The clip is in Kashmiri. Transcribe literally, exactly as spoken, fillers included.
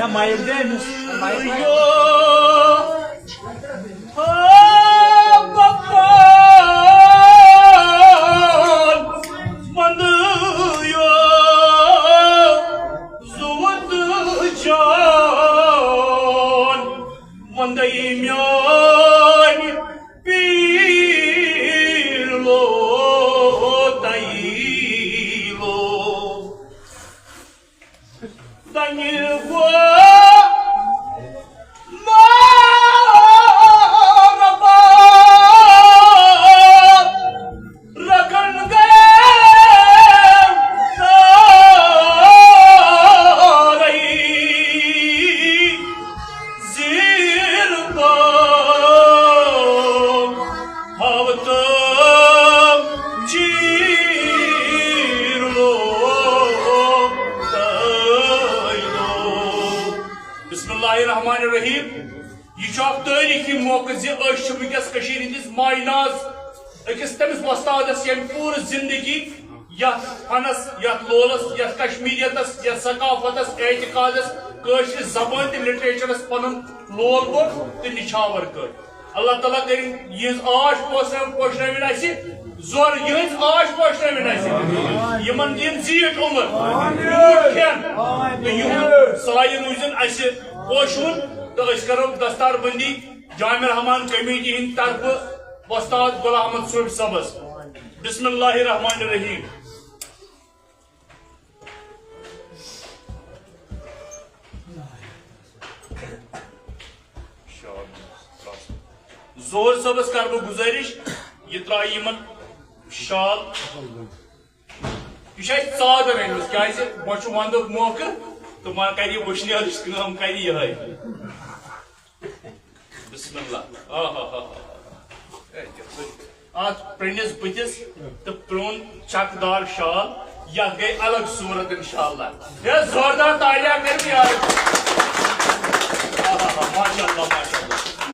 مایک دِ أمِس۔ وندے میٲنۍ پیٖر لو تیٖلو۔ دنہِ گوٚو ماربا رکن گئے سارے زیر تو ہاوتم چیر لو تیلو۔ بسم اللہ الرحمن الرحیم۔ یہِ چھُ اکھ تٲریٖخی موقعہٕ زِ أسۍ چھِ وٕنکیٚس کٔشیٖرِ ہٕنٛدِس مایہِ ناز أکِس تٔمِس وۄستادس، ییٚمۍ پوٗرٕ زندگی یتھ فنس، یتھ لولس، یتھ کشمیریتس، یتھ ثقافتس، اعتقادس، کٲشرِ زبٲنۍ تہٕ لٹریچرس پنُن لول کوٚر تہٕ نچھاور کٔر۔ اللہ تعالیٰ کٔرِن یِہٕنٛز آش پوشنٲوِن، پوشنٲوِن اسہِ زور، یِہٕنٛز آش پوشنٲوِن اسہِ، یِمن دِن زیٖٹھ عمر، میوٗٹھ کھٮ۪ن تہٕ یِہُنٛد سایہِ روٗزِن اسہِ پوشوُن۔ تہٕ أسۍ کرو دستار بندی جامع رحمان کمیٹی ہٕنٛدِ طرفہٕ وۄستاد غلام احمد صوبۍ صٲبس۔ بسم اللہ الرحمن الرحیم۔ ظہور صٲبس کرٕ بہٕ گُزٲرِش، یہِ ترٛایہِ یِمن شال۔ یہِ چھُ اَسہِ ژادر أنمٕژ، کیٛازِ وۄنۍ چھُ ونٛدُک موقعہٕ تہٕ وۄنۍ کرِ یہِ وٕشنیرٕچ کٲم، کرِ یِہوٚے۔ بسم اللہ۔ آ ہا ہا ہا۔ اے، کیٛاہ سا چھُ؟ اتھ پرٛنِس بٕتھِس تہٕ پرٛون چکہٕ دار شال، یتھ گٔے الگ صورت انشاءاللہ۔ ہے، زوردار تالیاں کٔرِو یارٕ۔ آ ہا ہا، ماشاءاللہ،